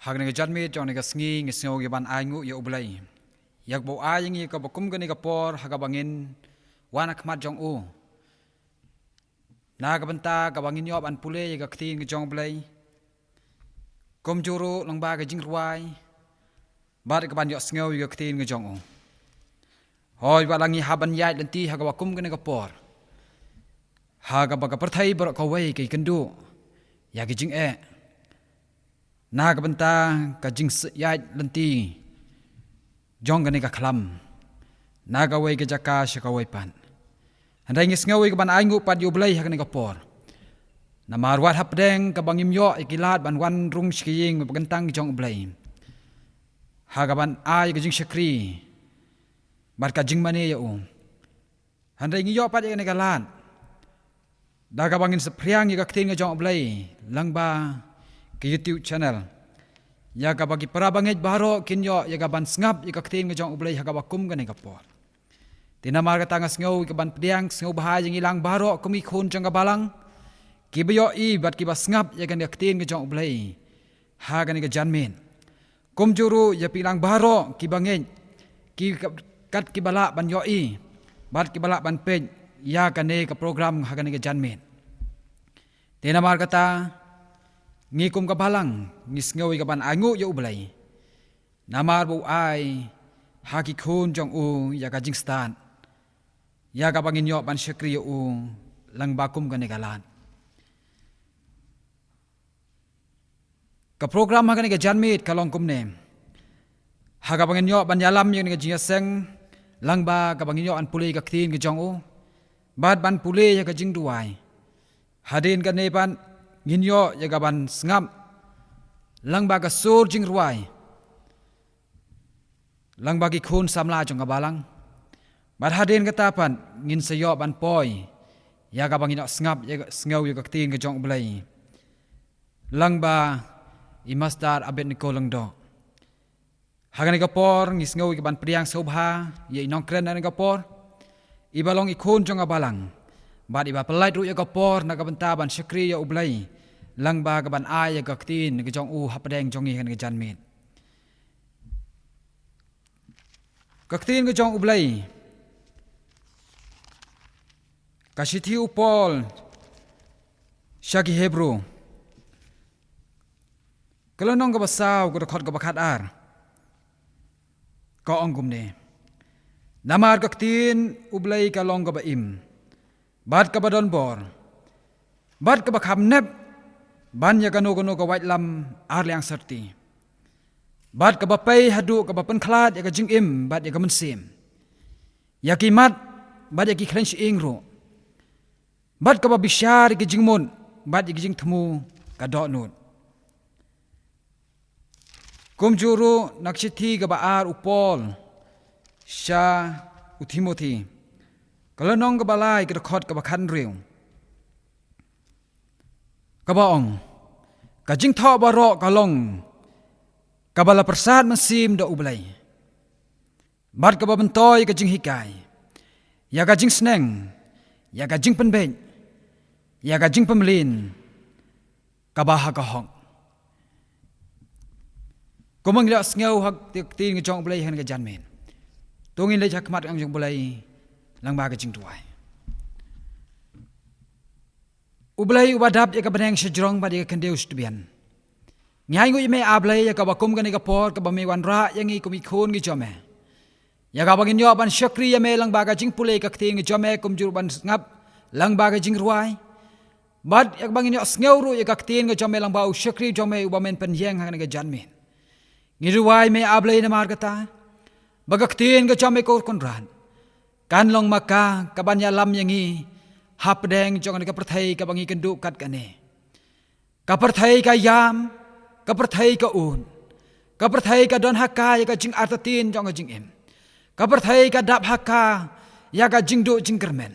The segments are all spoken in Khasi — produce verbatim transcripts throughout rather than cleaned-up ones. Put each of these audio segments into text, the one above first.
Ha kane ka janmiet jong kane ka sngi ngi sngew ïa ban ainguh ïa U Blei ïa kaba u ai ïa ngi kaba kum kane ka por ha kaba ngin wan ha khmat jong u. Na ka bynta kaba ngin ïoh ban pule ïa ka ktien ka jong U Blei. Kumjuh ruh lyngba ka jingrwai bad ka ban ïohsngew ïa ka ktien ka jong u. Hooid, wat la ngi hap ban ïaid lynti ha kaba kum kane ka por, ha kaba ka pyrthei baroh kawei ka ïakynduh ïa ka jingeh na ka bynta ka jingïaid lynti jong kane ka khlam na kawei ka jaka sha kawei pat. Hynrei ngi sngew ïa ka ban ainguh pat ïa U Blei ha kane ka por. Namar wat hapdeng kaba ngim ïoh ïa ki lad ban wan rung sha ki ïing ba kyntang jong U Blei ha ka ban ai ka jingshakri bad ka jingmane ïa u. Hynrei ngi ïoh pat ïa kane ka lad da kaba ngin saphriang ïa ka ktien ka jong U Blei lyngba ka YouTube channel, ïa kaba ki para bangeit baroh kin ïoh ïa ka ban sngap ïa ka ktien ka jong U Blei ha kaba kum kane ka por. Te namar kata nga sngew ïa ka ban pdiang sngewbha ïa ngi lang baroh kum ki khun jong ka balang, kiba ïohi bad kiba sngap ïa kane ka ktien ka jong U Blei ha kane ka janmiet. Kumjuh ruh ïa phi lang baroh kiba ngeit, ki ka-, kat kiba lah ban ïohi bad kiba lah ban peit ïa kane ka program ha kane ka janmiet. Te namar kata ngi kum ka balang ngi sngew ïa ka ban ainguh ïa U Blei namar ba u ai ha ki khun jong u ïa ka jingstad, ïa kaba ngin ïoh ban shakri ïa u lyngba kum kane ka lad. Ka program ha kane ka janmiet ka long kumne. Ha kaba ngin ïoh ban ïalam ïa kane ka jingïaseng lyngba kaba ngin ïoh ban pule ka ktien ka jong u bad ban pule ïa ka jingduwai. Hadien kane pat ngin ïoh ïa ka ban sngap lyngba ka sur jingrwai lyngba ki khun samla jong ka balang. Bad hadien kata pat ngin sa ïoh ban poi ïa kaba ngin ïoh sngap ïa ka, sngew ïa ka ktien ka jong U Blei lyngba i Master Abednego Lyngdoh. Ha kane ka por ngi sngew ïa ka ban pdiang sngewbha ïa i nongkren ha kane ka por, iba long i khun jong ka balang bad iba pyllait ruh ïa ka por na ka bynta ban shakri ïa U Blei lyngba ka ban ai ïa ka ktien ka jong u hapdeng jong ngi ha kane ka janmiet. Ka ktien ka jong U Blei, ka shithi u Paul sha ki Hebru, ka lynnong kaba saw, ka dkhot kaba khatar, ka ong kumne: Namar ka ktien U Blei ka long kaba im bad kaba don bor bad kaba kham nep ban ïa kano kano ka waitlam ar liang sarti, bad kaba pei haduh kaba pynkhlad ïa ka jingim bad ïa ka mynsiem, ïa ki mat bad ïa ki khlaiñ shyieng ruh, bad kaba bishar ïa ki jingmut bad ïa ki jingthmu ka dohnud. Kumjuh ruh na ka shithi kaba ar u Paul sha u Timothi, ka lynnong kaba lai, ka dkhot kaba khathynriew, kaba ong: Ka jingthoh baroh ka long kaba la pyrsad mynsiem da U Blei, bad kaba myntoi ïa ka jinghikai, ïa ka jingsneng, ïa ka jingpynbeit, ïa ka jingpynmlien kaba ha ka hok. Kumba ngi la sngew ha ka ktien ka jong U Blei ha kane ka janmiet, to ngin leit ha khmat ka jong U Blei lyngba ka jingduwai. U Blei uba dap ïa ka bneng shajrong bad ïa ka khyndew shadbian, ngi ainguh ïa me A Blei ïa kaba kum kane ka por kaba me wanrah ïa ngi kum ki khun ki jong me, ïa kaba ngin ïoh ban shakri ïa me lyngba ka jingpule ka ktien ka jong me, kumjuh ban sngap lyngba ka jingrwai, bad ïa kaba ngin ïoh sngew ruh ïa ka ktien ka jong me lyngba u shakri jong me uba men pynïeng ha kane ka janmiet. Ngi duwai me A Blei namar kata, ba ka ktien ka jong me, ko Kynrad, kan long ma ka kaban ïalam ïa ngi hapdeng jong kane ka pyrthei kaba ngi kynduh kat kane. Ka pyrthei ka ïam, ka pyrthei ka ud, ka pyrthei ka don ha ka ïa ka jingartatien jong ka jingim, ka pyrthei ka dap ha ka ïa ka jingduh jingkyrmen.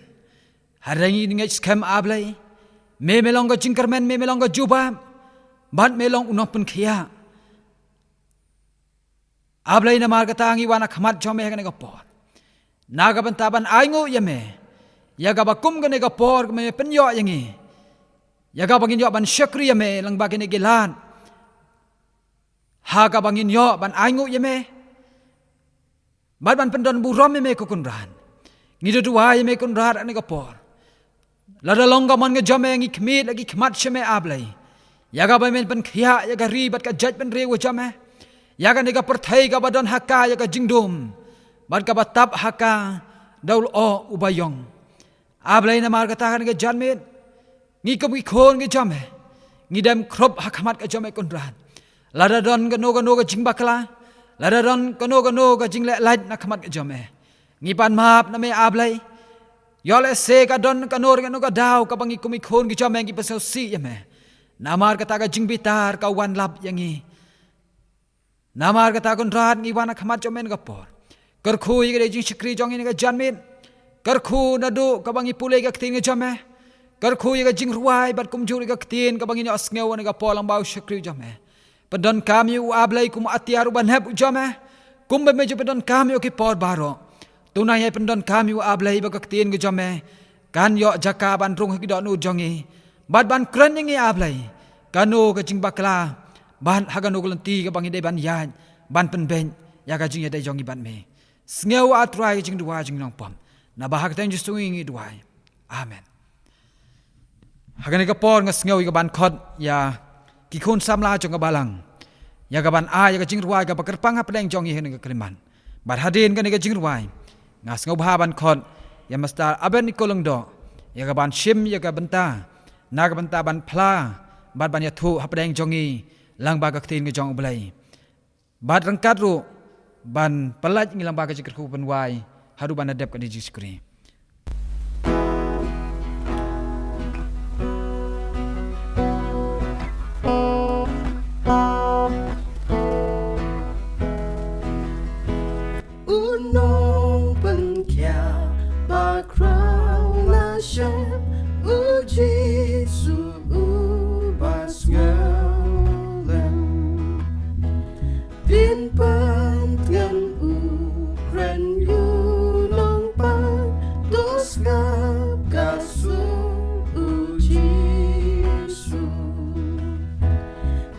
Hynrei ngi ngeit skhem A Blei, me me long ka jingkyrmen, me me long ka jubab, bad me long u nongpynkhiah. A Blei namar kata ngi wan ha khmat jong me ha kane ka por, na ka bynta ban ainguh ïa me ïa kaba kum kane ka por kaba me pynïoh ïa ngi, ïa kaba ngin ïoh ban shakri ïa me lyngba kine ki lad ha kaba ngin ïoh ban ainguh ïa me bad ban pyndon burom ïa me ko Kynrad. Ngi da duwai ïa me Kynrad ha kane ka por. Lada long ka mon ka jong me, ngi khmih la ki khmat sha me A Blei, ïa kaba men pynkhiah ïa ka ri bad ka jaitbynriew ka jong me, ïa kane ka pyrthei kaba don ha ka ïa ka jingdum bad kaba tap ha ka da u lyoh uba ïong. A Blei, namar kata ha kane ka janmiet ngi kum ki khun ki jong me ngi dem khrup ha khmat ka jong me Kynrad. Lada don kano kano ka jingbakla, lada don kano kano ka jingleh lait na khmat ka jong me, ngi pan map na me A Blei. Ïoh lehse ka don kano kano ka daw kaba ngi kum ki khun ki jong me ngi pynsngewsih ïa me. Namar kata ka jingbitar ka wan lap ïa ngi. Namar kata Kynrad ngi wan ha khmat jong me ha kane ka por. Kyrkhu ïa ka jingshakri jong ngi ha kane ka janmiet. Kyrkhu naduh kaba ngi pule ïa ka ktien ka jong me. Kyrkhu ïa ka jingrwai bad kumjuh ïa ka ktien kaba ngin ïohsngew ha kane ka por lyngba u shakri jong me. Pyndonkam ïa u A Blei kum u atiar uba nep u jong me, kumba me ju pyndonkam ïa u ha ki por baroh. To ngin ïa pyndonkam ïa u A Blei ba ka ktien ka jong me kan ïoh jaka ban rung ha ki dohnud jong ngi bad ban kren ïa ngi A Blei, kano ka jingbakla bad ha kano ka lynti kaba ngi dei ban ïaid ban pynbeit ïa ka jingïadei jong ngi bad me. Sngew A Trai ka jingduwai jong ngi nongpop. Naba ha ka kyrteng Jisu ngi duwai. Amen. Ha kane ka por nga sngew ïa kaban khot ïa ki khun samla jong ka balang ïa kaban ai ïa ka jingrwai kaba kyrpang hapdeng jong ngi ha kane ka khyllipmat. Bad hadien kane ka jingrwai nga sngewbha ban khot ïa Mister Aben Nikolongdo ïa kaban shim ïa ka bynta na ka bynta ban phla bad ban ïathuh hapdeng jong ngi lyngba ka ktien ka jong U Blei. Bad ryngkat ruh ban pyllait ngi lyngba ka jingkyrkhu pynwai haduh ban da dep kane ka jingshakri. U nongpynkhiah bakhraw la shem, U Jisu uba sngewlem. Pynban tngen u kren u nongpang, to sngap ka sur U Jisu.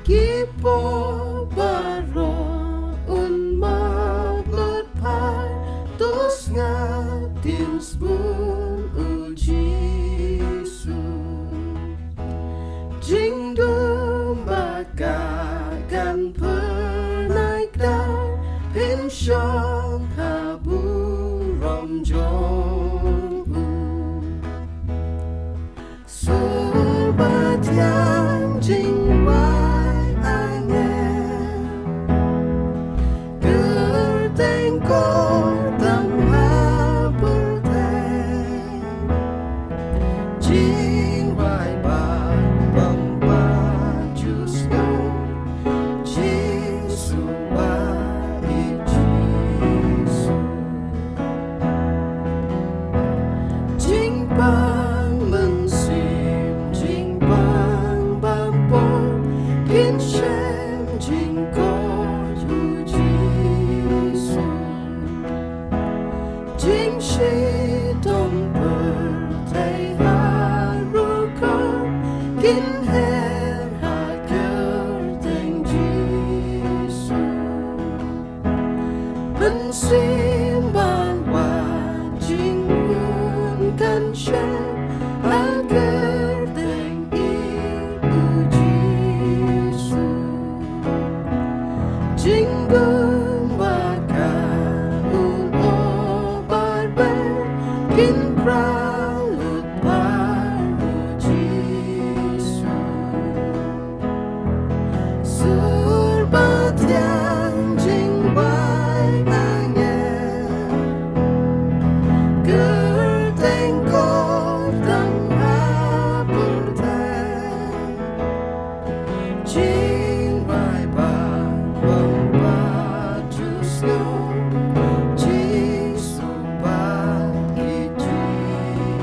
Ki pop baroh un map lut phai, to sngap ktien sbun U Jisu. Jingdum ba ka kan pynai kdar, pynshong ha burom jong u. Sur ba thiang jingwai angel, kyrteng kordam ha pyrthei. Jingwai ba bang ba ju sngew, Jisu ba ïeit Jisu. Jingpang mynsiem, jingpang bapor, kin shem jingkoit U Jisu. Jingshitom pyrthei ha rukom, kin her ha kyrteng Jisu. Mynsiem ban wad jingmut kan shem ha kyrteng U Jisu. Jingdum ba ka un o barber, kin krang lut par U Jisu. Sur ba thiang jingwai angel, kyrteng kordam ha pyrthei. Jingwai ba bang ba ju sngew, Jisu ba ïeit Jisu.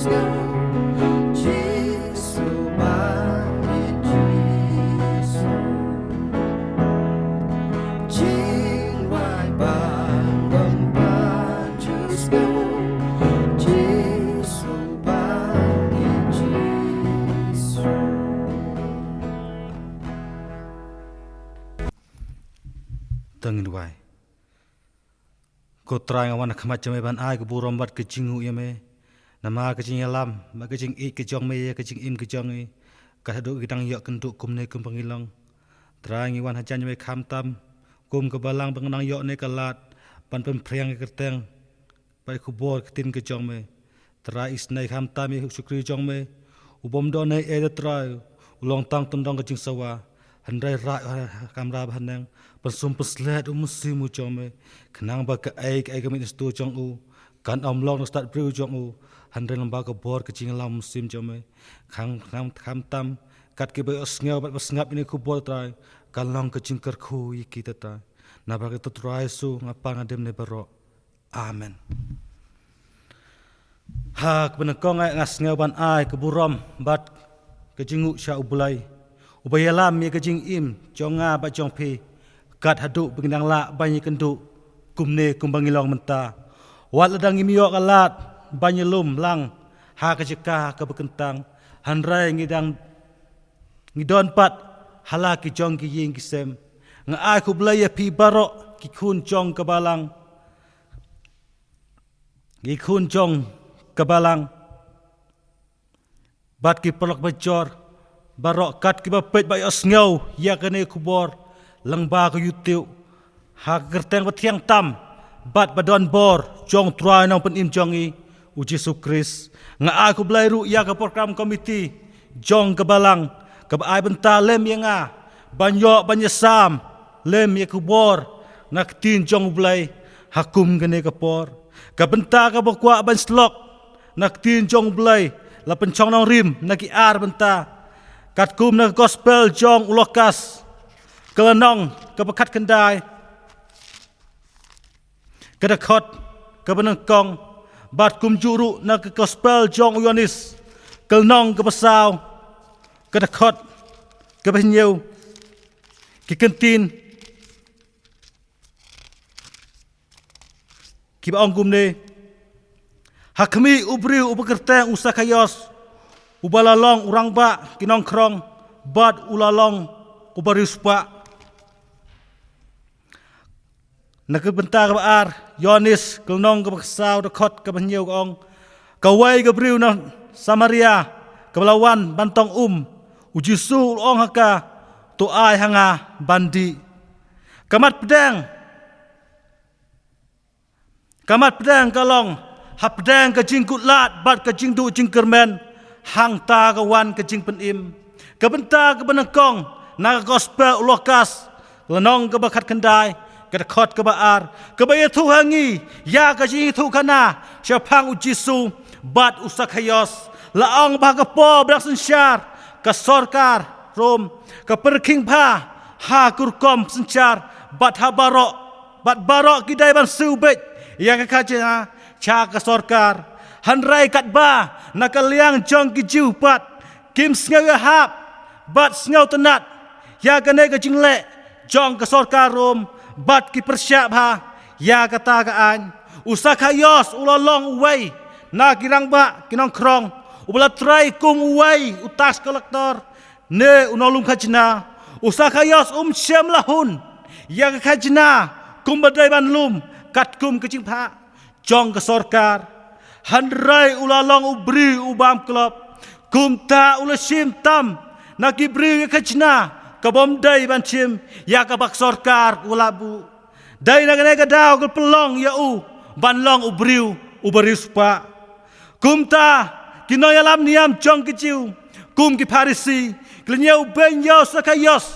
Jisu ba ngi Jisu. Jingwai ba ngam ba Jisu. Jisu ba ngi Jisu. To ngin wai. Ko Trai, nga wan ha khmat jong me ban ai ka burom bad ka jingnguh ïa me. Namar ka jingïalam bad ka jingïeit ka jong me ïa ka jingim ka jong ngi, ka haduh ngi dang ïoh kynduh kumne kumba ngi long. Trai, ngi wan hajan jong me khamtam kum ka balang ba ngi dang ïoh ne ka lad ban pynphriang ïa ka kyrteng bad ïa ka khubor ka ktien ka jong me. Trai, isynei khamtam ïa u shakri jong me u bym don ei ei, Trai, u long tang tyndong ka jingsawa. Hynrei rah ha ka kamra ba haneng, pynsum pynslet u mynsiem u jong me, khnang ba kaei kaei ka mihnastur jong u kan ym long na stad briew jong u, hynrei lyngba ka bor ka jingïalam mynsiem jong me. Kham kham khamtam kat kiba ïohsngew bad ba sngap ïa kane ka khubor, Trai, kan long ka jingkyrkhu ïa kita, Trai. Namar kata, Trai Jisu, nga pan nga dem ïa ne baroh. Amen. Ha kaba nyngkong, nga sngew ban ai ka burom bad ka jingnguh sha U Blei uba ïalam ïa ka jingim jong nga bad jong phi, kat haduh ba ngi dang lah ban ïakynduh kumne kumba ngi long mynta. Wat lada ngim ïoh ka lad ban ïalum lang ha ka jaka kaba kyntang, hynrei ngi dang ngi don pat ha la ki jong ki ïing ki sem. Nga ai khublei ïa phi baroh ki khun jong ka balang, ki khun jong ka balang bad ki paralok bajor baroh kat kiba peit bad ïohsngew ïa kane ka khubor lyngba ka YouTube, ha ka kyrteng ba thiang tam bad ba don bor jong u Trai Nongpynim jong ngi, U Jisu Khrist. Nga ai khublei ruh ïa ka program committee jong ka balang kaba ai bynta lem ïa nga ban ïoh ban ïasam lem ïa ka khubor na ka ktien jong U Blei ha kum kane ka por. Ka bynta kaba kwah ban shlok na ka ktien jong U Blei la pynshong nongrim na ki ar bynta, katkum na ka gospel jong u Lukas, ka lynnong kaba khatkhyndai, ka dkhot kaba nyngkong, bad kumjuh ruh na ka gospel jong u Ïoannis, ka lynnong kaba saw, ka dkhot kaba hynñiew. Ki kyntien kiba ong kumne: Ha khmih, u briew uba kyrteng u Sakhaios, uba la long u rangbah ki nongkhrong bad u la long uba riewspah. Na ka bynta kaba ar, Ïoannis, ka lynnong kaba saw, dkhot kaba hynñiew, ka ong: Kawei ka briew na Samaria kaba la wan ban tong um, u Jisu u la ong ha ka: To ai ha nga ban dih. Ka mat pdeng, ka mat pdeng ka long: Hapdeng ka jingkut lad bad ka jingduh jingkyrmen, hangta ka wan ka jingpynim. Ka bynta kaba nyngkong na ka gospel u Lukas, lynnong kaba khatkhyndai, ka dkhot kaba ar, kaba ïathuh ha ngi ïa ka jingïathuhkhana shaphang u Jisu bad u Sakhaios. La ong ba ha ka por ba dang synshar ka sorkar Rom, ka pyrkhing bha ha ka rukom synshar bad ha baroh, bad baroh ki dei ban siew beit ïa ka khajna sha ka sorkar. Hynrei katba na ka liang jong ki Jiw pat kim sngew ïahap bad sngewtynnat ïa kane ka jingleh jong ka sorkar Rom, bad ki pyrshah bha ïa kata ka aiñ. U Sakhaios u la long uwei na ki rangbah ki nongkhrong, uba la trei kum uwei u tax collector ne u nonglum khajna. U Sakhaios um shym la hun ïa ka khajna kumba dei ban lum katkum ka jingphah jong ka sorkar. Hynrei u la long u briew u bam klop, kumta u la shim tam na ki briew ïa ka khajna ka bym dei ban shim ïa kaba ka sorkar ka la buh. Dei na kane ka daw ka la pynlong ïa u ban long u briew uba riewspah. Kumta ki nongïalam niam jong ki Jiw, kum ki Pharisi, ki la ñiewbeiñ ïa u Sakhaios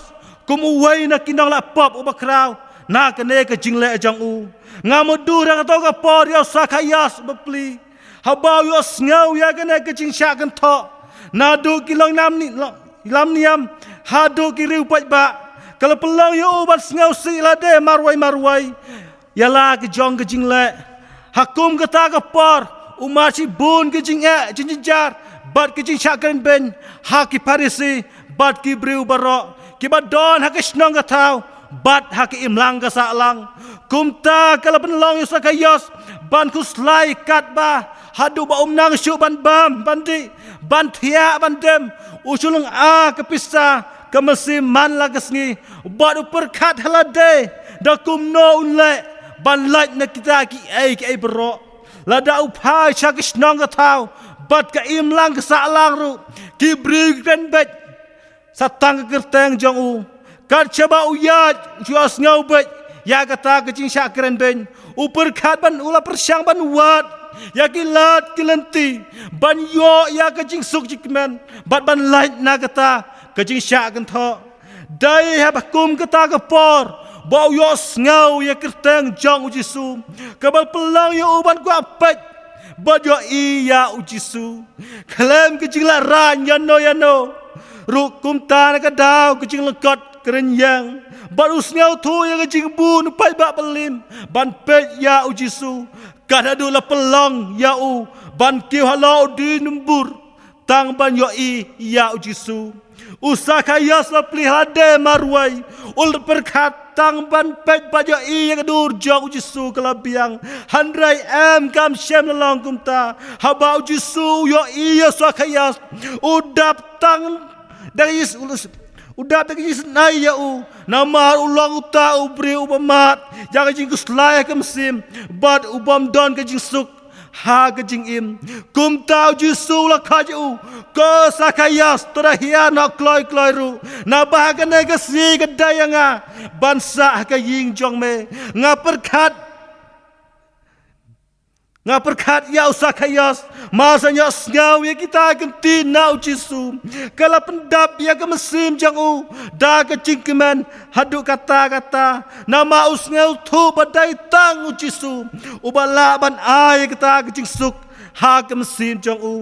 kum uwei na ki nonglah pop uba khraw na kane ka jingleh jong u. Nga mutdur ha kato ka por ïa u Sakhaios u bapli, haba u ïohsngew ïa kane ka jingshah kynthoh, naduh ki nongïalam ni-, nongïalam niam haduh ki riew paidbah, ka la pynlong ïa u ban sngewsih lade marwei marwei ïa la ka jong ka jingleh. Ha kum kata ka por U mad shibun ki jingeh jingjynjar bad ki jingshah kren beiñ ha ki Pharisi bad ki briew baroh kiba don ha ka shnong ka thaw bad ha ka imlang ka sahlang. Kumta ka la pynlong ïa u Sakhaios ban khuslai katba haduh ba um nang shuh ban bam ban dih, ban thiah ban dem, u shu lynga ka pisa ka mynsiem man la ka sngi bad u pyrkhat ha lade da kumno un leh ban lait na kita kiei kiei baroh. Lada u phai sha ka shnong ka thaw bad ka imlang ka sahlang ruh, ki briew ki kren beit sa tang ka kyrteng jong u. Kat shaba u ïaid, u shu sngew beit ïa kata ka jingshah kren beiñ. U pyrkhat ban, u la pyrshang ban wad ïa ki lad ki lynti ban ïoh ïa ka jingsuk jingkmen bad ban lait na kata ka jingshah kynthoh. Dei haba kum kata ka por ba u ïohsngew ïa ka kyrteng jong u Jisu, kaba pynlong ïa u ban kwah peit bad ïohi ïa u Jisu. Khlem ka jinglehrain ïano ïano ruh, kumta na ka daw ka jinglyngkot ka rynïeng bad u sngewthuh ïa ka jingbun u paidbah balim ban peit ïa u Jisu. Kat haduh la pynlong ïa u ban kiew halor u dieng dumbur tang ban ïohi ïa u Jisu. U Sakhaios la plie ha lade marwei, u la pyrkhat tang ban peit bad ïohi ïa ka dur jong u Jisu ka la biang. Hynrei em, kam shym la long kumta. Haba u Jisu u ïohi ïa u Sakhaios, u dap tang da ka jing, u dap da ka jingsngew ïa u, namar u long uta u briew uba mad ïa ka jingkhuslai ha ka mynsiem bad u bym don ka jingsuk ha ka jingim. Kumta u Jisu u la khot ïa u, ko Sakhaios, to da hiar noh kloi kloi ruh, naba ha kane ka sngi ka dei ïa nga ban sah ha ka ïing jong me. Nga pyrkhat, nga pyrkhat ïa u Sakhaios, mar shu ïohsngew ïa kita ki ktien na u Jisu, ka la pyndap ïa ka mynsiem jong u da ka jingkmen haduh katta katta. Namar u sngewthuh ba dei tang u Jisu uba lah ban ai kata ka jingsuk ha ka mynsiem jong u.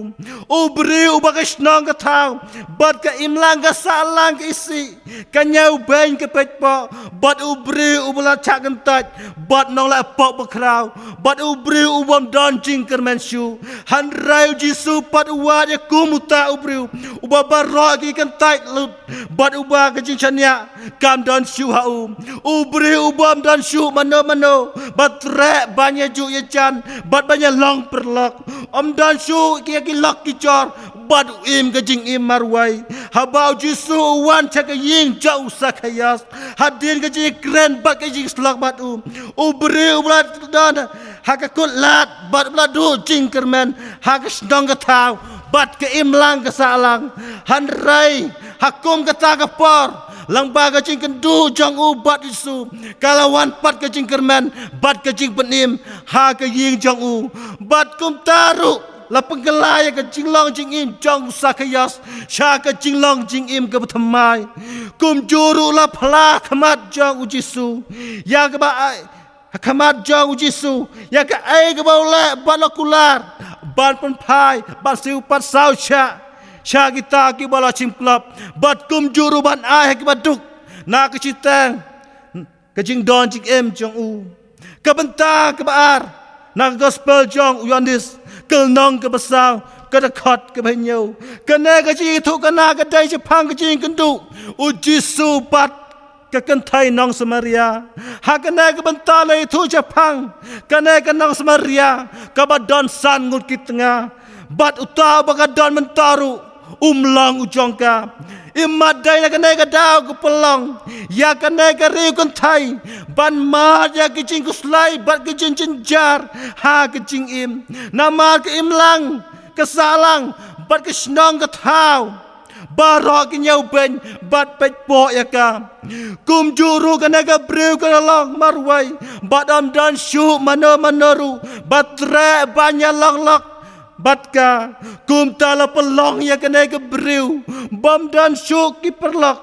U briew uba ka shnong ka thaw bad ka imlang ka sahlang ka isih, ka ñiewbeiñ ka paidbah, bad u briew uba la shah kyntait bad nongleh pop bakhraw, bad u briew u bym don jingkyrmen shuh. Hynrei u Jisu pat u wad ïa kum uta u briew uba baroh ki kyntait lut bad uba ka jingshaniah kam don shuh ha u. U briew u bym don shuh mano mano ba treh ban ïajuh ïajan bad ban ïalong paralok. Um don shuh ki, ki lok ki jor bad u im ka jingim marwei. Haba u Jisu u wan sha ka ïing jong u Sakhaios, hadien ka jingkren bad ka jingsyllok bad u, u briew uba la don ha ka kut lad bad uba la duh jingkyrmen ha ka shnong ka thaw bad ka imlang ka sahlang. Hynrei ha kum kata ka por, lyngba ka jingkynduh jong u bad u Jisu, ka la wan pat ka jingkyrmen bad ka jingpynim ha ka ïing jong u. Bad kumta ruh la pynkylla ïa ka jinglong jingim jong u Sakhaios sha ka jinglong jingim kaba thymmai. Kumjuh ruh la phla ha khmat jong u Jisu ïa kaba ai, ha khmat jong u Jisu ïa kaei kaba u leh bad la kular ban pynphai ban siew pat saw shah sha kita kiba la shim klop, bad kumjuh ruh ban ai ha kiba duk na ka shiteng ka jingdon jingem jong u. Ka bynta kaba ar na ka gospel jong u Ïoannis, ka lynnong kaba saw, ka dkhot kaba hynñiew. Kane ka jingïathuhkhana ka dei shaphang ka jingïakynduh u Jisu bad ka kynthei nong Samaria. Ha kane ka bynta la ïathuh shaphang kane ka nong Samaria kaba don san ngut ki tnga, bad uta uba ka don mynta ruh um long u jong ka. Imat dei na kane ka daw ka pynlong ïa kane ka riew kynthei ban mad ïa ka jingkhuslai bad ka jingjynjar ha ka jingim. Namar ka imlang ka sahlang bad ka shnong ka thaw, baroh ki ñiewbeiñ bad peit poh ïa ka. Kumjuh ruh kane ka briew ka la long marwei bad ym don shuh mano mano ruh ba treh ban ïalong lok bad ka. Kumta la pynlong ïa kane ka briew bym don shuh ki paralok.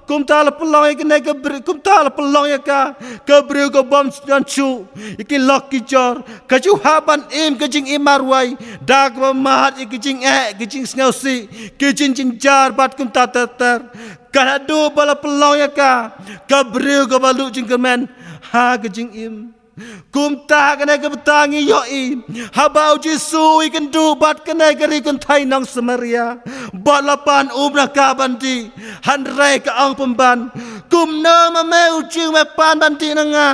Kumta la pynlong ïa kane ka briew, kumta la pynlong ïa ka, ka briew ka bym don shuh ïa ki lok ki jor. Ka ju hap ban im ka jingim marwei da kaba mad ïa ki jingeh, ki jingsngewsih, ki jingjynjar bad kumta ter ter. Ka haduh ba la pynlong ïa ka ka briew kaba luh jingkyrmen ha ka jingim. Kumta kane ka bynta ngi ïohi haba u Jisu u ïakynduh bad kane ka riewkynthei nong Samaria, bad la pan um na ka ban dih, hynrei ka ong pynban, kumno ma me u Jiw me pan ban dih na nga,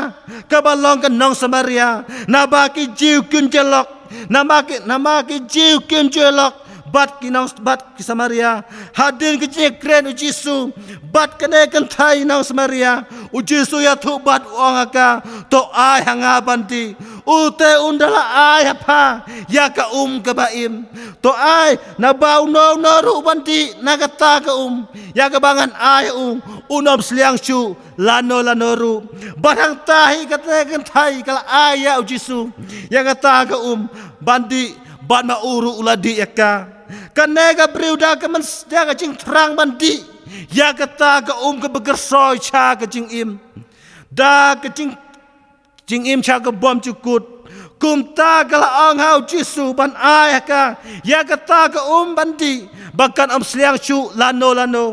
kaba long ka nong Samaria? Naba ki Jiw kim ju lok, naba ki, naba ki Jiw kim ju lok bad ki nong, bad ki Samaria. Hadien ka jingkren u Jisu bad kane ka kynthei nong Samaria, u Jisu u ïathuh bad u ong ha ka, to ai ha nga ban dih. Ute un da la ai ha pha ïa ka um kaba im. To ai, naba uno uno ruh ban dih na kata ka um ïa kaba ngan ai ha u, un ym sliang shuh lano lano ruh. Bad hangta hi kata ka kynthei ka la ai ïa u Jisu ïa kata ka um ban dih, bad ma u ruh u la dih ïa ka. Kane ka briew da ka myn-, da ka jingthrang ban dih ïa kata ka um kaba kyrsoi sha ka jingim, da ka jing, jingim sha ka bymjukut. Kumta ka la ong ha u Jisu ban ai ha ka ïa kata ka um ban dih ba kan ym sliang shuh lano lano.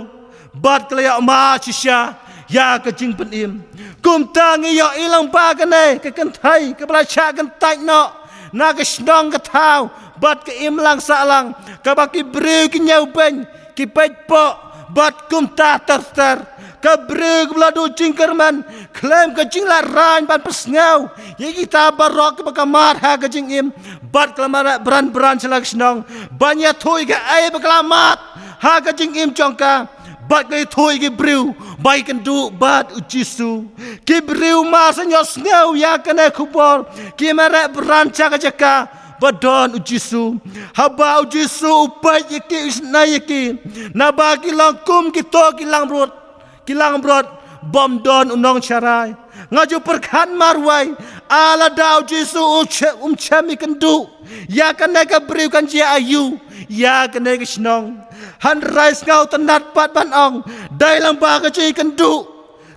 Bad ka la ïoh mad shisha ïa ka jingpynim. Kumta ngi ïohi lang ba kane ka kynthei kaba la shah kyntait noh na ka shnong ka thaw bad ka imlang sahlang, kaba ki briew ki ñiewbeiñ, ki peit poh, bad kumta ter ter. Ka briew kaba la duh jingkyrmen khlem ka jinglehrain ban pynsngew ïa kita baroh kiba ka mad ha ka jingim, bad ka la mareh bran bran sha la ka shnong ban ïathuh ïa kaei ba ka la mad ha ka jingim jong ka. Bad ka la ïathuh ïa ki briew ba i kynduh bad u Jisu. Ki briew mar shen ïohsngew ïa kane ka khubor, ki mareh bran sha ka jaka ba don u Jisu. Haba u Jisu u peit ïa ki, u isynei ïa ki, naba ki long kum kito ki langbrot, ki langbrot bym don u nongsharai. Nga ju pyrkhat marwei, lada u Jisu u che-, um shym ïakynduh ïa kane ka briew, kan jia aïu ïa kane ka shnong? Hynrei sngewtynnad pat ban ong, dei lang ba ka jingïakynduh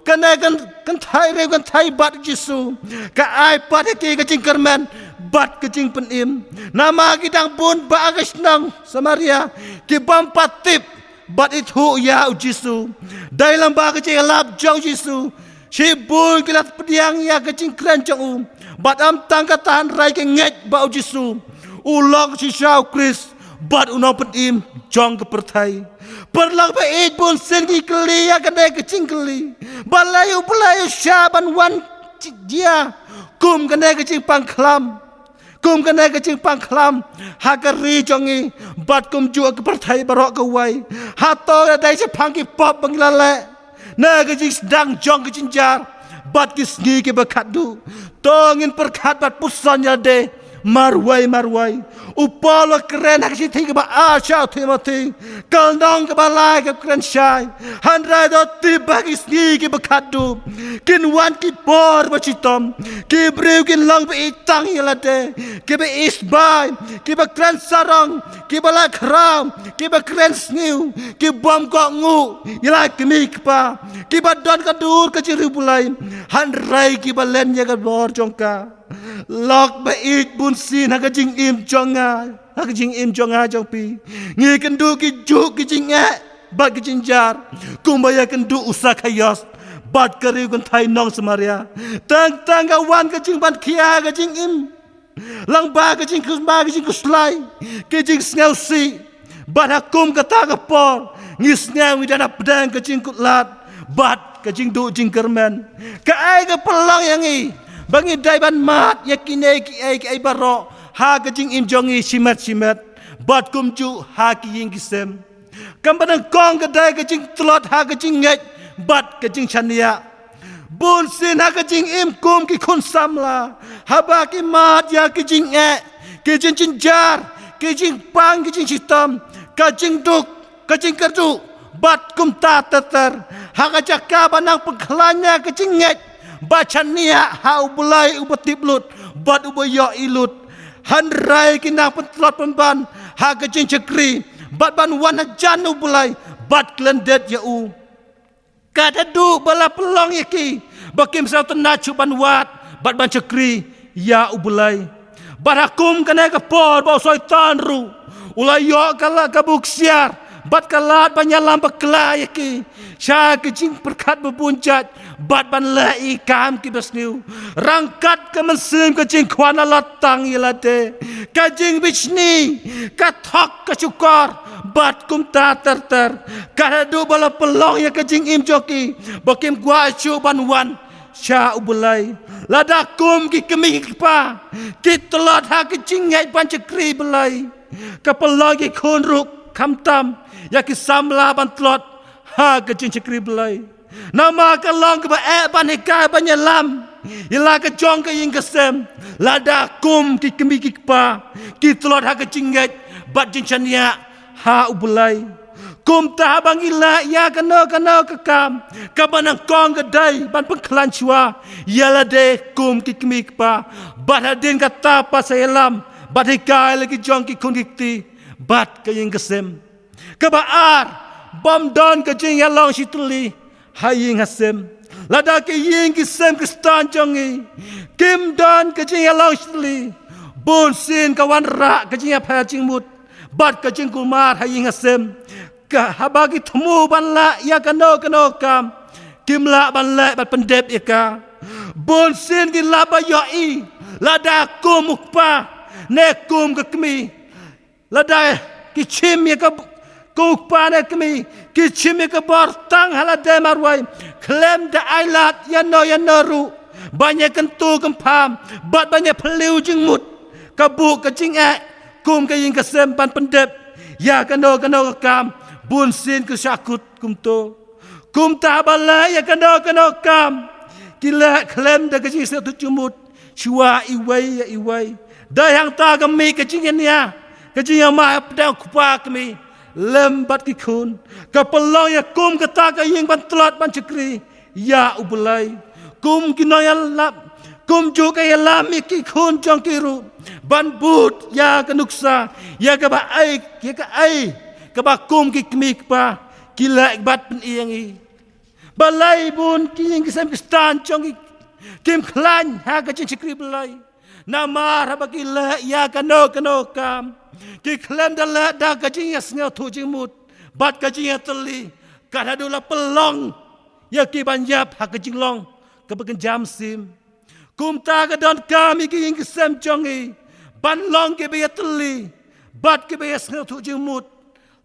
kane ka kyn-, kynthei, riewkynthei bad u Jisu, ka ai pat ïa ki ka jingkyrmen bad ka jingpynim. Namar ki dang bun bha ha ka shnong Samaria ki bym pat tip bad ithuh ïa u Jisu. Dei lang ba ka jingïalap jong u Jisu, shibun ki la pdiang ïa ka jingkren jong u. Bad ym tang kata, hynrei ki ngeit ba u Jisu u long shisha u Khrist bad u nongpynim jong ka pyrthei. Paralok ba ïeit, bunsien ki kylli ïa kane ka jingkylli, balei U Blei u shah ban wan jia kum kane ka jingpang khlam, kum kane ka jingpang khlam ha ka ri jong ngi bad kumjuh ha ka pyrthei baroh kawei? Hato ka dei shaphang ki pop ba ngi la leh, ne ka jingsdang jong ka jingjynjar bad ki sngi kiba khatduh? To ngin pyrkhat bad puson ïalade marwei marwei. U Paul u kren ha ka shithi kaba ar sha u Timothi, ka lynnong kaba lai ka kren shai: Hynrei to tip ba ki sngi kiba khatduh kin wan ki por ba shitom. Ki briew kin long ba ïeit tang ïalade, kiba isynei, kiba kren sarong, kiba leh khraw, kiba kren sniew, ki bym kohnguh ïa la ki kmie ki kpa, kiba don ka dur ka jingriewblei, hynrei kiba len ïa ka bor jong ka. Lok ba ïeit, bunsien ha ka jingim jong nga, ha ka jingim jong nga jong phi, ngi kynduh kijuh ki jingeh bad ki jingjynjar kumba ïakynduh u Sakhaios bad ka riewkynthei nong Samaria. Teng teng ka wan ka jingpang khia ha ka jingim, lang ba ka jingkhuslai, ka jingkhuslai, ka jingsngewsih. Bad ha kum kata ka por ngi sngew ngi don hapdeng ka jingkutlad bad ka jingduh jingkyrmen. Kaei ka pynlong ïa ngi ba ngi dei ban mad ïa kine kiei kiei baroh ha ka jingim jong ngi shimet shimet, bad kumjuh ha ki ïing ki sem? Kaba nyngkong ka dei ka jingtlot ha ka jingngeit bad ka jingshaniah. Bunsien ha ka jingim kum ki khun samla, haba ki mad ïa ki jingeh, ki jingjynjar, ki jingpang, ki jingshitom, ka jingduk, ka jingkyrduh bad kumta ter ter, ha ka jaka ba nang pynkhlaiñ ïa ka jingngeit ba shaniah ha U Blei uba tip lut bad uba ïohi lut, hynrei ki nang pyntlot pynban ha ka jingshakri bad ban wan hajan U Blei bad kyllendeit ïa u. Kata duh ba la pynlong ïa ki ba kim sngewtynnad shuh ban wad bad ban shakri ïa U Blei. Bad ha kum kane ka por ba u Soitan ruh u la ïoh ka la ka buk siar Bad ka lad ban ïalam bakla ïa ki sha ki jingpyrkhat babun jait, bad ban leh ïa ki kam kiba sniew. Ryngkat ka mynsiem ka jingkwah na lad tang ïa lade, ka jingbishni, ka thok ka shukor, bad kumta ter ter. Ka haduh ba la pynlong ïa ka jingim jong ki ba kim kwah shuh ban wan sha U Blei. Lada kum ki kmie ki kpa ki tlot ha ka jingngeit ban shakri Blei, ka pynlong ki khun ruh khamtam ïa ki samla ban tlot ha ka jingshakri Blei. Namar ka long kaba eh ban hikai ban ïalam ïa la ka jong ka ïing ka sem. Lada kum ki kmie ki kpa ki tlot ha ka jingngeit bad jingshaniah ha U Blei. Kumta haba ngi leh ïa kano kano ka kam kaba nyngkong ka dei ban pynkhlaiñ shuwa ïa lade kum ki kmie ki kpa, bad hadien kata pat sa ïalam bad hikai la ki jong ki khun ki kti bad ka ïing ka sem. Kaba ar, bym don ka jingïalong shitylli ha ïing ha sem. Lada ki ïing ki sem Khristan jong ngi kim don ka jingïalong shitylli, bunsien ka wanrah ka jingïapher jingmut bad ka jingkulmar ha ïing ha sem. Ka haba ki thmu ban leh ïa kano kano ka kam, kim lah ban leh ban pyndep ïa ka. Bunsien ki lah ba ïohi lada kum u kpa ne kum ka kmie, lada ki shim ïa ka, ka u kpa ne kmie ki shim ïa ka bor tang ha lade marwei, khlem da ai lad ïano ïano ruh ban ïa kyntu kynpham bad ban ïa phylliew jingmut, ka buh ka jingeh kum ka ïing ka sem ban pyndep ïa kano kano ka kam, bunsien ka shah kut kumto. Kumta ba leh ïa kano kano ka kam, ki leh khlem da ka jingsngewthuh jingmut shuwa iwei ïa iwei. Dei hangta ka mih ka jingïania, ka jingïamai hapdeng u kpa kmie lem bad ki khun. Ka pynlong ïa kum kata ka ïing ban tlot ban shakri ïa U Blei. Kum ki nongïalam, kumjuh ka ïalam ïa ki khun jong ki ruh ban bud ïa ka nuksa, ïa kaba ai, ïa ka ai kaba kum ki kmie kpa ki leh bad pyni ïa ngi. Balei bun ki ïing ki sem Khristan jong ngi kim khlaiñ ha ka jingshakri Blei? Namar haba ki leh ïa kano kano ka kam, ki khlem da leh da ka jingïasngewthuh jingmut bad ka jingïatylli, ka haduh la pynlong ïa ki ban ïap ha ka jinglong kaba kynja mynsiem. Kumta ka donkam ïa ki ïing ki sem jong ngi ban long kiba ïatylli bad kiba ïasngewthuh jingmut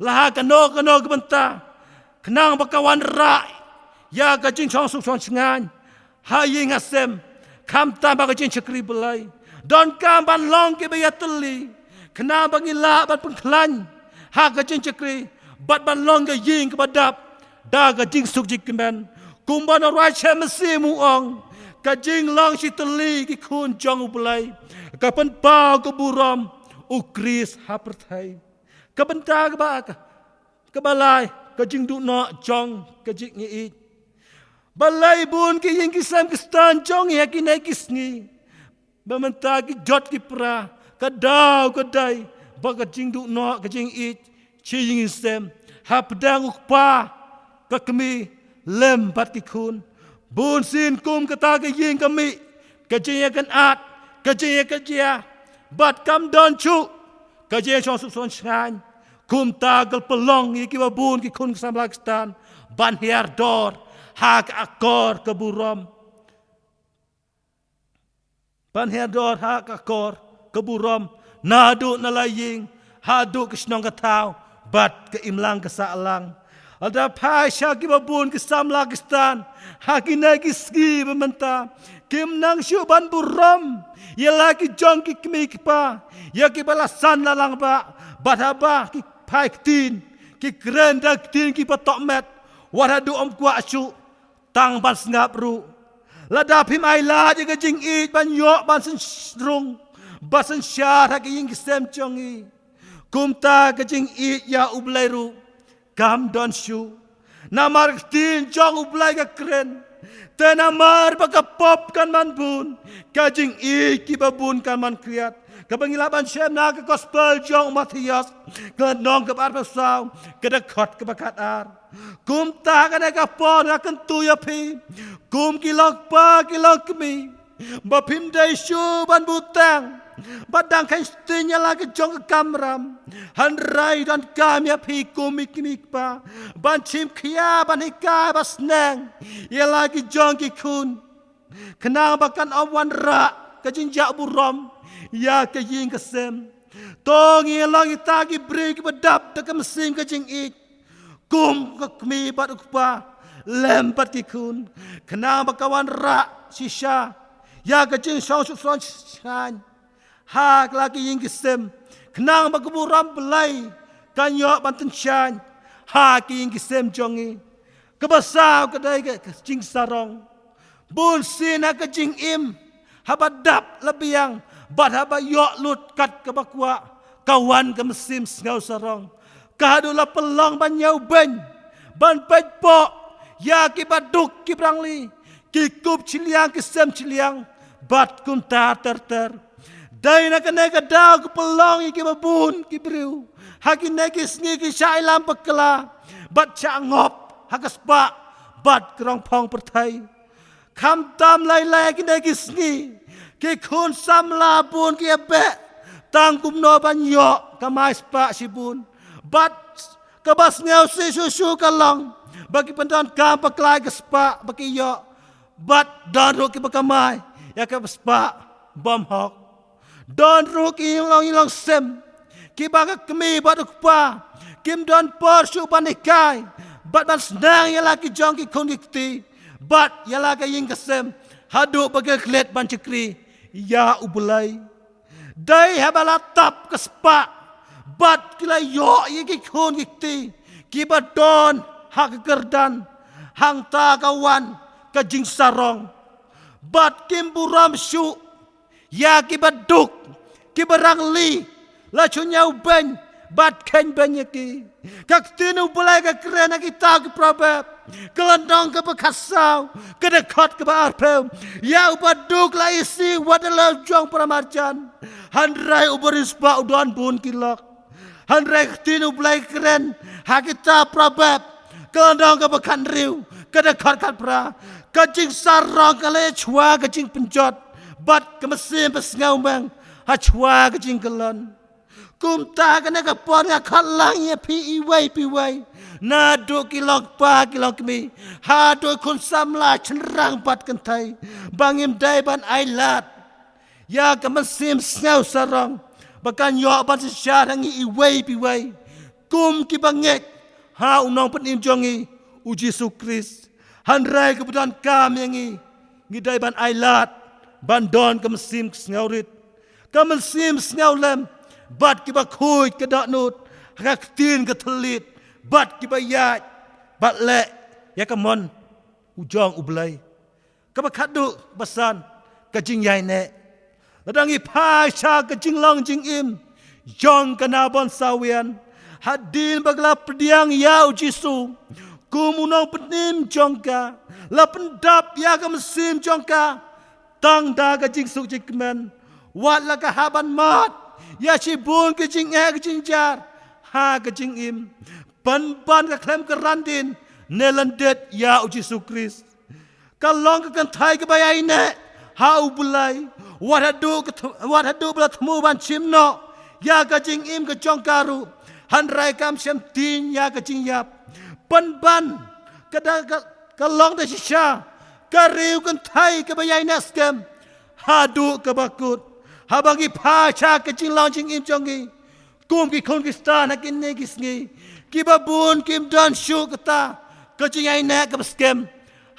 la ha kano kano ka bynta, khnang ba ka wanrah ïa ka jingshong suk shong shngaiñ ha ïing ha sem, khamtam ha ka jingshakri Blei. Donkam ban long kiba ïatylli khnang ba ngin lah ban pynkhlaiñ ha ka jingshakri bad ban long ka ïing kaba dap da ka jingsuk jingkmen. Kumba u Nongïalam Mynsiem u ong, ka jinglong shitylli ki khun jong U Blei ka pynpaw ka burom U Khrist ha pyrthei. Ka bynta kaba, kaba lai, ka jingduh noh jong ka jingïeit. Balei bun ki ïing ki sem Khristan jong ngi ha kine ki sngi ba mynta ki jot ki pra, ka daw ka dei ba ka jingduh noh ka jingïeit sha ïing sem hapdeng u kpa, ka kmie lem bad ki khun. Bunsien kum kata ka ïing ka mih ka jingïakynad, ka jingïakajia bad kam don shuh ka jingshong suk shong shngaiñ. Kumta ka pynlong ïa kiba bun ki khun ki samla Khristan ban hiar dor ha ka akor ka burom. Ban hiar dor ha ka akor ka burom, naduh na la ïing haduh ka shnong ka thaw bad ka imlang ka sahlang. Lada phai sha kiba bun ki samla Khristan ha kine ki sngi ba mynta, kim nang shuh ban burom ïa la ki jong ki kmie ki kpa, ïa kiba la san la lang ba, bad haba ki phai ktien, ki kren da ktien kiba tohmet, wat haduh ym kwah shuh tang ban sngap ruh. Lada phim ai lad ïa ka jingïeit ban ïoh ban synrung, ban synshar ha ki ïing ki sem jong ngi, kumta ka jingïeit ïa U Blei ruh kam don shuh. Namar ka ktien jong U Blei ka kren, te namar ba ka pop kan man bun, ka jingïeit kiba bun kan man khriat. Kaba ngi lah ban shem na ka gospel jong u Mathaios, ka lynnong kaba arphew saw, ka dkhot kaba khatar. Kumta kane ka por nga kyntu ïa phi kum ki longkpa ki longkmie, ba phim dei shuh ban bteng Bad dang kheiñ sting ïa la ki jong ka kamram. Hynrei donkam ïa phi kum ki kmie ki kpa ban shim khia, ban hikai, ban sneng ïa la ki jong ki khun, khnang ba kan ym wanrah ka jingjah burom ïa ka ïing ka sem. To ngin long kita ki briew kiba dap da ka mynsiem ka jingïeit kum ka kmie bad u kpa lem bad ki khun, khnang ba kan wanrah shisha ïa ka jingshong suk shong shngaiñ ha la ki ïing ki sem, khnang ba ka burom Blei kan ïoh ban tyngshaiñ ha ki ïing ki sem jong ngi. Kaba saw ka dei ka jingsarong. Bun sien ha ka jingim, haba dap la biang bad haba ïoh lut kat kaba kwah, ka wan ka mynsiem sngewsarong. Ka haduh la pynlong ban ïawbeiñ, ban peit poh ïa kiba duk, kiba rangli, ki kup shiliang, ki sem shiliang bad kumta ter ter. Dei na kane ka daw ka pynlong ïa kiba bun ki briew ha kine ki sngi ki shah ïalam bakla bad shah ngop ha ka spah bad ka rong phong pyrthei. Khamtam lai lai ha kine ki sngi, ki khun samla bun ki ïa beh tang kumno ban ïoh kamai spah shibun. Bad kaba sngewsih shuh shuh ka long ba ki pyndonkam bakla ïa ka spah ba ki ïoh, bad don ruh kiba kamai ïa ka spah bymhok. Don ruh ki ïing long, ïing long sem kiba ka kmie bad u kpa kim don por shuh ban hikai bad ban sneng ïa la ki jong ki khun ki kti bad ïa la ka ïing ka sem, haduh ba ki klet ban shakri ïa U Blei. Dei haba la tap ka spah bad ki la ïoh ïa ki khun ki kti kiba don ha ka kyrdan, hangta ka wan ka jingsarong. Bad kim burom shuh ïa kiba duk, kiba rangli, la shu ïawbeiñ bad kheiñbeiñ ïa ki. Ka ktien U Blei ka kren ha kita ki Proverb, ka lynnong kaba khatsaw, ka dkhot kaba arphew. Ïa uba duk la isih wat da la u jong para marjan, hynrei uba riewspah u don bun ki lok. Hynrei ka ktien U Blei ka kren ha kita Proverb, ka lynnong kaba khathynriew, ka dkhot khatphra, ka jingsarong ka la ïa shuwa ka jingpynjot bad ka mynsiem basngewbang ha shuwa ka jingkyllon. Kumta kane ka por nga khot lang ïa phi iwei pa iwei, naduh ki longkpa ki longkmie, haduh khun samla shynrang bad kynthei, ba ngim dei ban ailad ïa ka mynsiem sngewsarong ba kan ïoh ban synshar ha ngi iwei pa iwei kum kiba ngeit ha U Nongpynim jong ngi, U Jisu Khrist. Hynrei kaba donkam ïa ngi, ngi dei ban ailad ban don ka mynsiem sngewrit, ka mynsiem sngewlem, bad kiba khuid ka dohnud ha ka ktien ka thylliej, bad kiba ïaid bad leh ïa ka mon u jong U Blei. Kaba khatduh, basan, ka jingïaineh. Lada ngi phai sha ka jinglong jingim jong ka Nabon Sawian, hadien ba ka la pdiang ïa U Jisu kum U Nongpynim jong ka, la pyndap ïa ka mynsiem jong ka tang da ka jingsuk jingkmen. Wat la ka hap ban mad ïa shibun ki jingeh ki jingjia ha ka jingim, pynban ka khlem kyrandien ne lyndet ïa U Jisu Khrist. Ka long ka kynthei kaba ïaineh ha U Blei, wat haduh ka th-, wat haduh ba la thmu ban shim noh ïa ka jingim ka jong ka ruh, hynrei kam shym tieng ïa ka jingïap. Pynban ka da ka, ka long da shisha ka riew kynthei kaba ïaineh skhem haduh kaba kut. Haba ngi phai sha ka jinglong jingim jong ngi kum ki khun Khristan ha kine ki sngi, kiba bun kim don shuh kata ka jingïaineh kaba skhem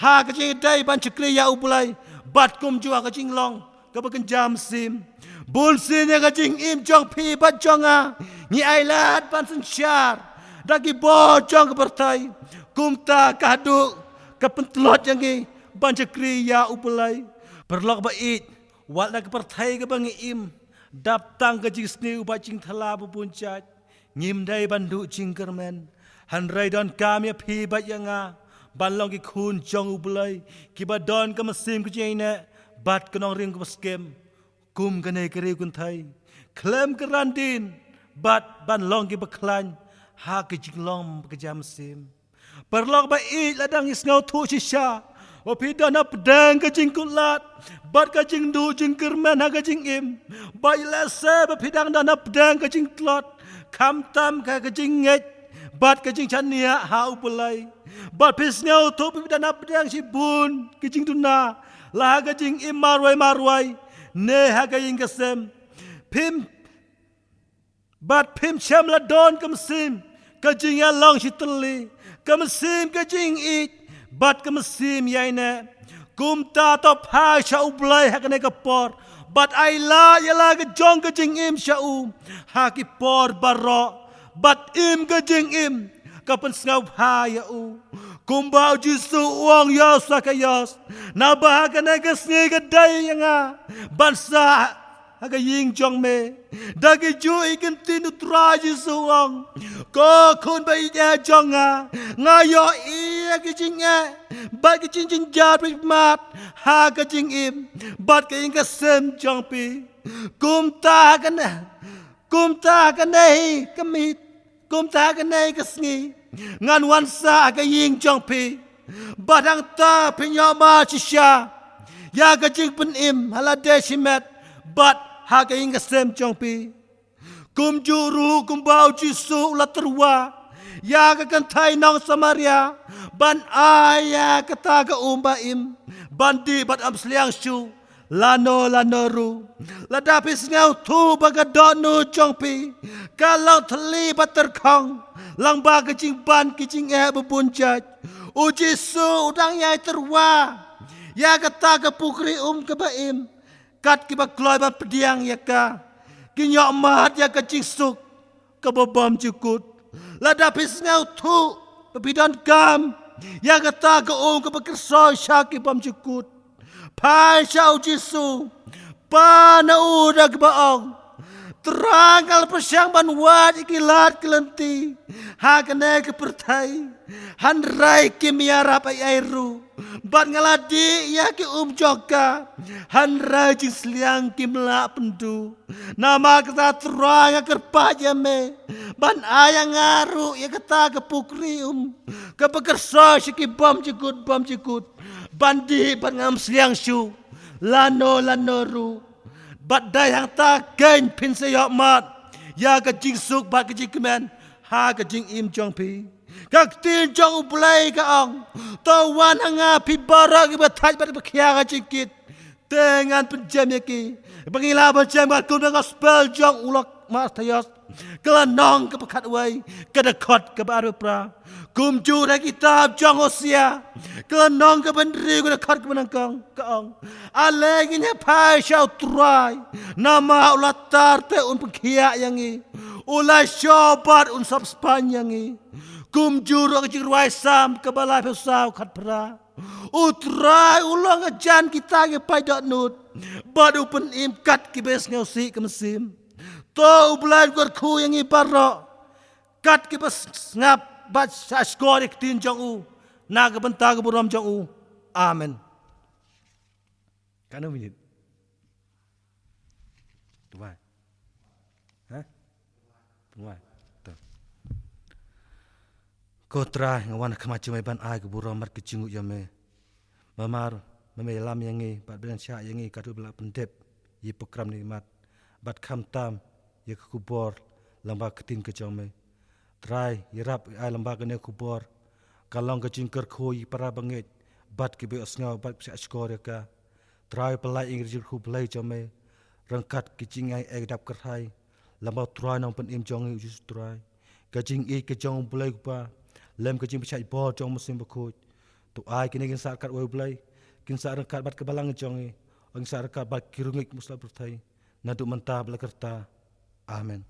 ha ka jingïadei ban shakri ïa U Blei, bad kumjuh ha ka jinglong kaba kynja mynsiem. Bun sien ïa ka jingim jong phi bad jong nga, ngi ailad ban synshar da ki bor jong ka pyrthei. Kumta ka haduh ka pyntlot ïa ngi ban shakri ïa U Blei. Paralok ba ïeit, wat la ka pyrthei kaba ngi im dap tang ka jingsniew bad jingthala ba bun jait, ngim dei ban duh jingkyrmen. Hynrei donkam ïa phi bad ïa nga ban long ki khun jong U Blei, kiba don ka mynsiem ka jingïaineh bad ka nongrim kaba skhem kum kane ka riew kynthei, khlem kyrandien bad ban long kiba khlaiñ ha ka jinglong ka jam mynsiem. Paralok ba ïeit, lada ngi sngewthuh shisha ba phi don hapdeng ka jingkutlad bad ka jingduh jingkyrmen ha ka jingim, bad ïalehse ba phi dang don hapdeng ka jingtlot, khamtam ka, ka jingngeit bad ka jingshaniah ha U Blei. Bad phi sngewthuh ba phi don hapdeng shibun ka jingduna, la ha ka jingim marwei marwei ne ha ka ïing ka sem. Phim Bad phim shym la don ka mynsiem ka jingïalong shitylli, ka mynsiem ka jingïeit bad ka mynsiem ïaineh. Kumta to phai sha U Blei ha kane ka por bad ai lad ïa la ka jong ka jingim sha u ha ki por baroh, bad im ka jingim ka pynsngewbha ïa u. Kumba U Jisu u ong ïa u Sakaios, naba ha kane ka sngi ka dei ïa nga ban sah ha ka ïing jong me. Da ki juh i ktien U Trai Jisu u ong, ko khun ba ïeit jong nga, nga ïohi ïa ki jingeh bad ki jingjynjar phi mat ha ka jingim bad ka ïing ka sem jong phi. Kumta ha kane, kumta ha kane hi ka miet, kumta ha kane hi ka sngi, ngan wan sah ha ka ïing jong phi. Bad hangta phin ïoh mad shisha ïa ka jingpynim ha lade shimet bad ha ka ïing ka sem jong phi. Kumjuh ruh kumba U Jisu u la tyrwa ïa ka kynthei nong Samaria ban ai ïa kata ka um ba im ban dih bad ym sliang shuh lano lano ruh. Lada phi sngewthuh ba ka dohnud jong phi ka long thylli bad tyrkhong lyngba ka jingban ki jingeh ba bun jait, U Jisu u dang ïai tyrwa ïa kata ka pukri um kaba im. Kat kiba kloi ban pdiang ïa ka, kin ïoh mad ïa ka jingsuk kaba bymjukut. Lada phi sngewthuh ba phi donkam ïa kata ka um kaba kyrsoi sha ki bymjukut, phai sha U Jisu, pan ha u da kaba ong, Trai, nga la pyrshang ban wad ïa ki lad ki lynti ha kane ka pyrthei, hynrei kim ïarap ei ei ruh. Bad nga la dih ïa ki um jong ka, hynrei jingsliang kim lah pynduh. Namar kata Trai nga kyrpad ïa me ban ai ïa nga ruh ïa kata ka pukri um kaba kyrsoi sha ki bymjukut bymjukut, ban dih bad ngam sliang shuh lano lano ruh. Bad dei hangta kein phin sa ïoh mad ïa ka jingsuk bad ka jingkmen ha ka jingim jong phi. Ka ktien jong U Blei ka ong, to wan ha nga phi baroh kiba thait bad ba khia ka jingkit, te ngan pynjem ïa ki. Ba ngi lah ban jem ka kum na gospel jong u lok Mathaios, ka lynnong kaba khatwei, ka dkhot kaba arphew phra. Kumjuh ha kitab jong Hosea, ka lynnong kaba hynriew, ka dkhot kaba nyngkong, ka ong, ale ngin ïa phai sha U Trai, namar u la tar te un pynkhiah ïa ngi, u la shoh bad un sopspan ïa ngi. Kumjuh ruh ka jingrwai Salm kaba laiphew saw, khatphra, U Trai u long hajan kita kiba pait dohnud bad u pynim kat kiba sngewsih ka mynsiem. To U Blei un kyrkhu ïa ngi baroh kat kiba sngap bad shahshkor ïa ka ktien jong u, na ka bynta ka burom jong u. Amen. Katno minit? Duwai. Ha? Duwai. To. Ko Trai, nga wan ha khmat jong me ban ai ka burom bad ka jingngeit ïa me. Namar me, me ïalam ïa ngi bad me ïalam shah ïa ngi, katba ngi la pyndep ïa ki program ne imat, bad khamtam ïa ka khubor lyngba ka ktien ka jong me. Trai, ïarap ai lyngba kane ka khubor ka long ka jingkyrkhu ïa ki para bangeit bad kiba ïohsngew bad kiba shahshkor ïa ka. Trai, pynlait ïa ngi da ka jingkyrkhu Blei jong me ryngkat ki jingai ei dap kyrhai lyngba U Trai Nongpynim jong ngi U Jisu Trai. Ka jingïeit ka jong U Blei U Kpa lem ka jingpynshait bor jong U Mynsiem Bakhuid, to ai kine kin sah ryngkat, wei U Blei, kin sah ryngkat bad ka balang jong ngi, kin sah ryngkat bad ki riewngeit muslap pyrthei, naduh mynta bad la karta. Amen.